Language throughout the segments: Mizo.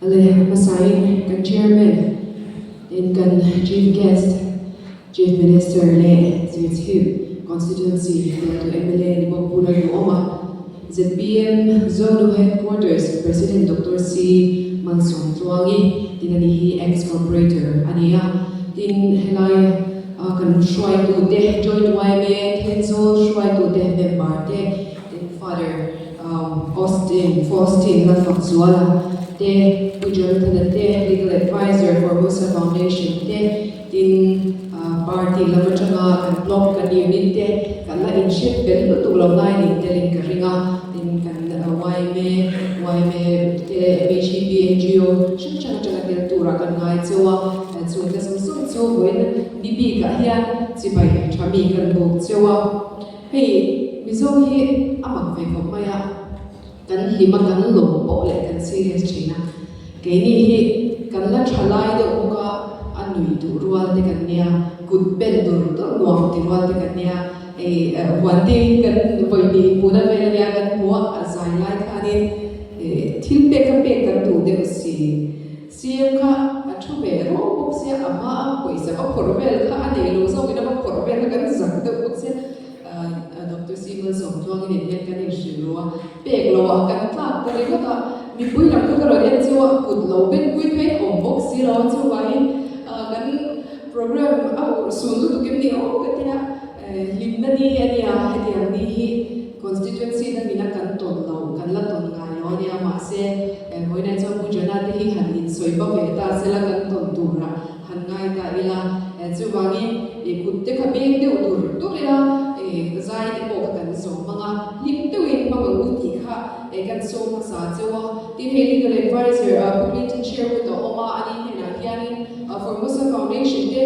Ale hmasain kan Chairman in kan Chief Guest, Chief Minister leh Zirchhip Constituency bialtu mla ni bawk Pu Lalduhawm a, zpm Zonu Headquarters President Doctor C Malsawmtluangi tin ani hi ex-corporator a ni a, tin helai kan hruaitute Joint yma Thenzawl hruaitute member te tin Father Austin Faustin Lalfakzuala te, Pu Jonathan-a te, Legal Adviser Formosa Foundation te, tin party lam atanga kan block kan unit te kan la inhriat bel lutuk lo lai nih telin ka ring a, tin kan yma, yma te, MHEP, NGO hrang hrang atanga tel turah kan ngai cheu a, chungte zawng zawng chu vawiin ni bikah hian chibai tha mi kan buk cheu a. Hei Mizo hi a mak ve khawp mai a, kan hlim a kan lawm pawh leh kan serious thin a, keini hi kan la tha lai deuh bawk a, a nui duh rual te kan nia, kut pen dur dur nuam ti rual te kan nia, hei huan te kan vawi hnih hmuhna vel ania kan hmu a, a zai lai khanin thil pek kha pek kan duh deuh si. CM kha a thu ve rawk bawk sia, a hma a pawisa va phawrh vel kha a nei lo zawkin a va phawrh vel kha kan zak deuh bawk sia. Doctor C Malsawmtluangin en hian kan inhrilh ru a, pek lo ah kan tlak ta ringawt a, mipui lam kha ka rawn en chu a kut lo ben pui phei awm bawk si lo a, chuvangin kan program a urh sun lutuk em ni aw ka tia, hlimna ni hi a nia, hetiang ni hi constituency dangin a kan tawn lo, kan la tawn ngai lo a nia, mahse Vawiinah chuan Pu Jona te hi han insawi ba ve ta sela kan tawn turah han ngai ta ila, chuvangin kut te kha beng deuh tur tur ila, zai te pawh kha kan zawm ang a, hlim deuhin hmang ang u tih kha kan sawm hmasa cheu a. Tin, hei Legal Adviser Pu Clinton Sherwood a awm a, ani hnenah hianin Formosa Foundation te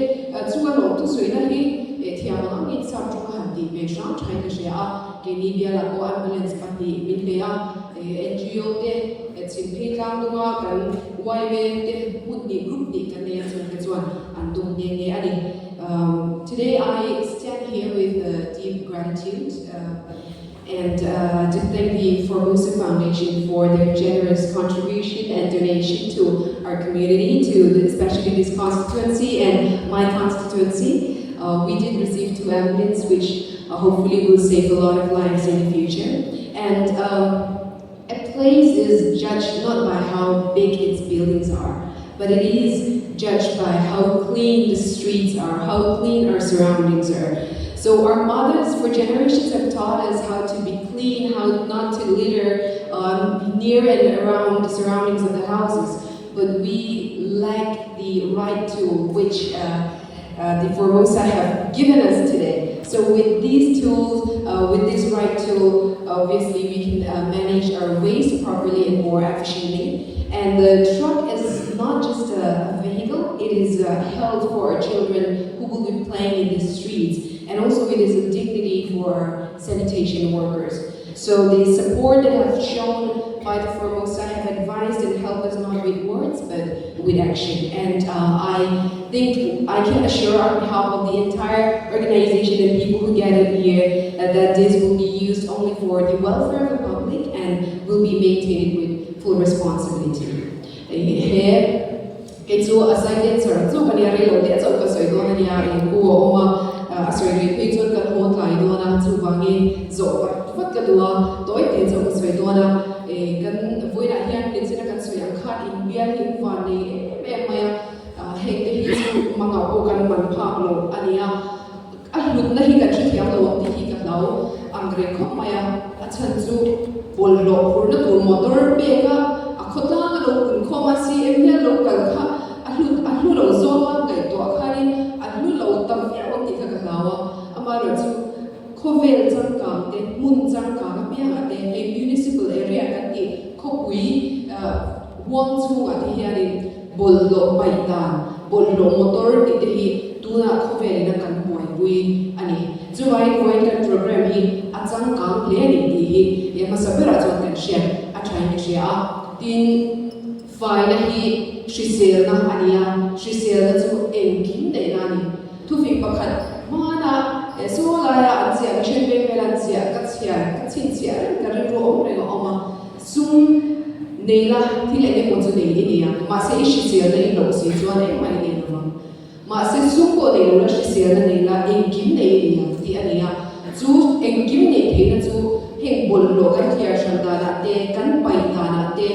chunga lawmthusawina hi thiam ang angin sap tawng a han tih ve hrang thain ka hria a, keini bialah pawh ambulance pahnih min pe a. NGO te chhim phei tlang dunga kan yma te hmun hnih group hnih kan nei a chung te chuan an dum nghe nghe a ni. Today I stand here with deep gratitude and to thank the Formosa Foundation for their generous contribution and donation to our community, to the, especially this constituency and my constituency. We did receive two ambulance which hopefully will save a lot of lives in the future. And a place is judged not by how big its buildings are, but it is judged by how clean the streets are, how clean our surroundings are. So our mothers for generations have taught us how to be clean, how not to litter near and around the surroundings of the houses. But we lack the right tool which the Formosa have given us today. So with these tools, with this right tool, obviously we can manage our waste properly and more efficiently. And the truck is not just a vehicle, it is held for our children who will be playing in the streets. And also it is a dignity for our sanitation workers. So the support that have shown by the Formosa have advised and helped us not with words, but with action. And I think I can assure on behalf of the entire organization and people who gathered here that this will be used only for the welfare of the public and will be maintained with full responsibility. He kei chu a silencer chu ka nia rei lo te chauh ka sawi dawn a nia eng ku a awm a, a sawi rei phei chuan kan haw tlai dawn a, chuvangin zawh vat vat ka duh a, tawi te chauh ka sawi dawn a, kan vawiinah hian nichin a kan sawi ang khan inbial hi in van nei em em mai a, heng te hi chu mangah pawh kan man phak lo a ni a, a hlutna hi kan hrethiam lo ang tih hi ka hlau ang reng khawp mai a, a chhan chu bawlhhlawh phurna tur motor pek a, a khawtlang a lo kun khawm a, CM hian lo kal kha a hlut a hlu lo zawng a, ngaihtuah khanin a hlu lo ta viau ang tih kha ka hlau a, amaherawhchu chu khawvel changkang te hmun changkang apiangah te hei municipal area kan tih khawpui huang chhungah te hianin bawlhhlawh paih dan, bawlhhlawh motor tih te hi tunah khawvelin a kan buaipui a ni. Chuvangin vawiin kan program hi a changkang hle a ni tih hi i hmasa berah chuan kan hriat a thain ka hria a. Tin, faina hi hriselna a ni a, hriselna chu engkim neihna a ni. Thufing pakhat hmana saw laia an chiah, mission veng vela an chiah, ka chhiar, ka chhinchhiah reng ka rilru awm reng a awm a. Sum. Sum nei la, thil eng emaw chu nei i ni ang, mahse i hriselna i hlauh si chuan engmah i nei lovang. Mahse sum pawh nei lo la, hriselna nei la, engkim nei i ni ang tih a ni a. Chu engkim neih theihna chu heng bawlhhlawh kan thliar hran danah te, kan paih danah te,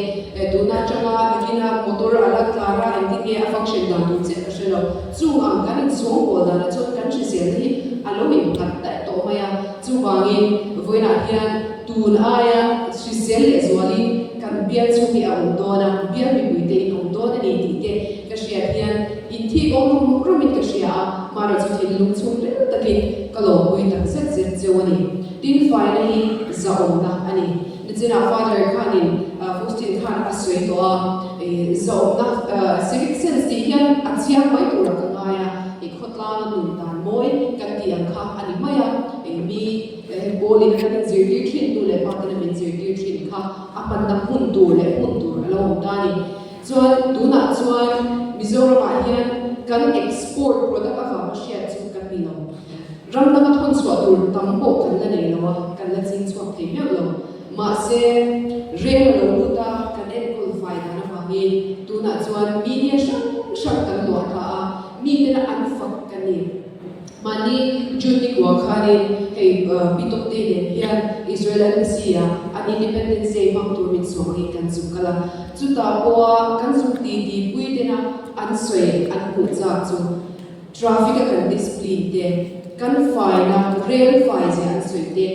tuna atanga nakina motor a la tlar a, engtin nge a function dan tur chiah ka hre lo. Chung ang kan insawngbawl danah chuan kan hriselna hi a lo innghat daih tawh mai a. Chuvangin vawiinah hian tun aia hrisel leh zualin kan bial chhung hi a awm dawn a, bial mipuite in awm dawn a ni tih te ka hriat hian inthik awm rum rumin ka hria a, mahrawh chu thinlung chhung ril takin ka lawmpui tak zet zet cheu a ni. Tin faina hi zahawmna a ni. Nichinah Father khanin Faustin khan a sawi tawh a, zahawmna civic sense tih hian a chiang mai turah ka ngai a, Khawtlanga nun dan mawi kan tih ang kha a ni mai a, mi pawlin kan inzirtir thin tu leh pa tena min zirtir thin kha a hmanna hmun tur leh hmun tur a lo awm ta a ni. Chuan tunah chuan Mizoramah hian kan export product avanga hriat chu kan ni lo. Ram danga thawn chhuah tur tam pawh kan la nei lo a, kan la ching chhuak thei meuh lo. Mahse, rel a lo lut a, kan enkawl fai dan avangin tunah chuan media hrang hrang kan luah ta a, Mite la an fak ka ni. Mahni June ni kua khanin hei Pi Tawkte nen hian Israel Embassy ah an Independence Day hmang tur min sawm angin kan zuk kal a. Chutah pawha kan zuk ti ti pui tena an sawi an hmuh chak chu traffic a kan discipline te, kan faina rel fai zia an sawi te,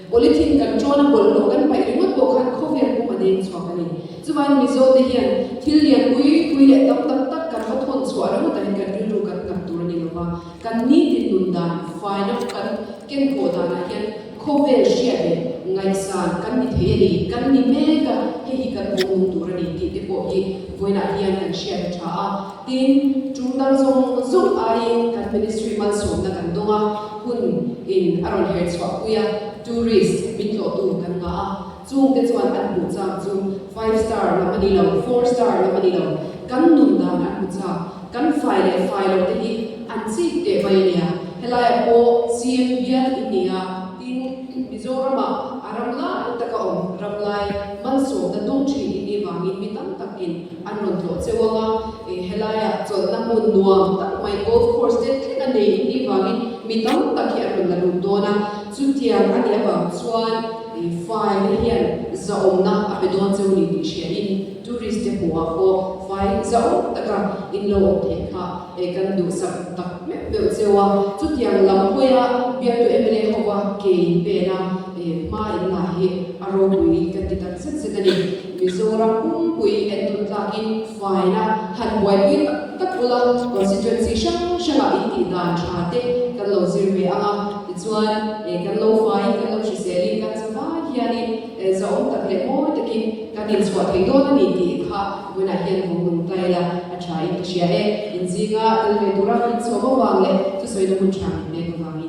polythene kan ṭawn a bawlhhlawh kan paih ringawt pawh khan khawvel pum a deng chhuak a ni. Chuan Mizo te hian thil lian pui pui leh tam tak tak kan va thawn chhuah ringawt ahin kan rilru kan ngam tur a ni lova, kan nitin nun dan faina kan ken kawh danah hian khawvel hriat leh ngaihsan kan ni thei a ni, kan ni mek a, hei hi kan pawh nung tur a ni tih te pawh hi vawiinah hian kan hriat a tha a. Tin, tum dang zawng zawng aiin kan ministry malsawmna kan dawng a, hun in a rawn her chhuah pui a, tourist min tlawhtu kan ngah a. Chungte chuan an hmuh chak chu five star lam a ni lo, four star lam a ni lo, kan nun dan an hmu chak, kan fai leh fai lo te hi an chik teh mai a nia. Helaiah pawh CM bial in ni a, tin Mizoramah a ram lai taka awm ram lai malsawmna dawng thin in nih vangin mi tam takin an rawn tlawh cheu ang a, helaiah chawlhna hmun nuam tak mai golf course te thleng a nei in nih vangin mi tam tak hi an rawn la lut dawn a, chutiang a nih avang chuan I fai te hian zahawmna a pe dawn cheu ni tih hria in tourist te hmuhah pawh fai zahawm taka in lo awm theih kha e kan duhsak tak meuh meuh cheu a. Chutiang lam hawia biaktu mla hova ke in pen a e hma in la hi a ropui kan ti tak zet zet a ni. Mizoram pumpui entawn tlakin faina han buaipui tak tak ula constituency hrang hrangah in tih dan tha te kan lo zir ve ang a. Tichuan, kan lo faiin kan lo hriselin kan zavai hianin zahawm tak leh mawi takin kan inchhuah thei dawn a ni tih kha vawiinah hian vawng nung ta ila a thain ka hria e. Inzinga tel ve tura min chhuah avang leh thusawi na hun tha min pek avangin.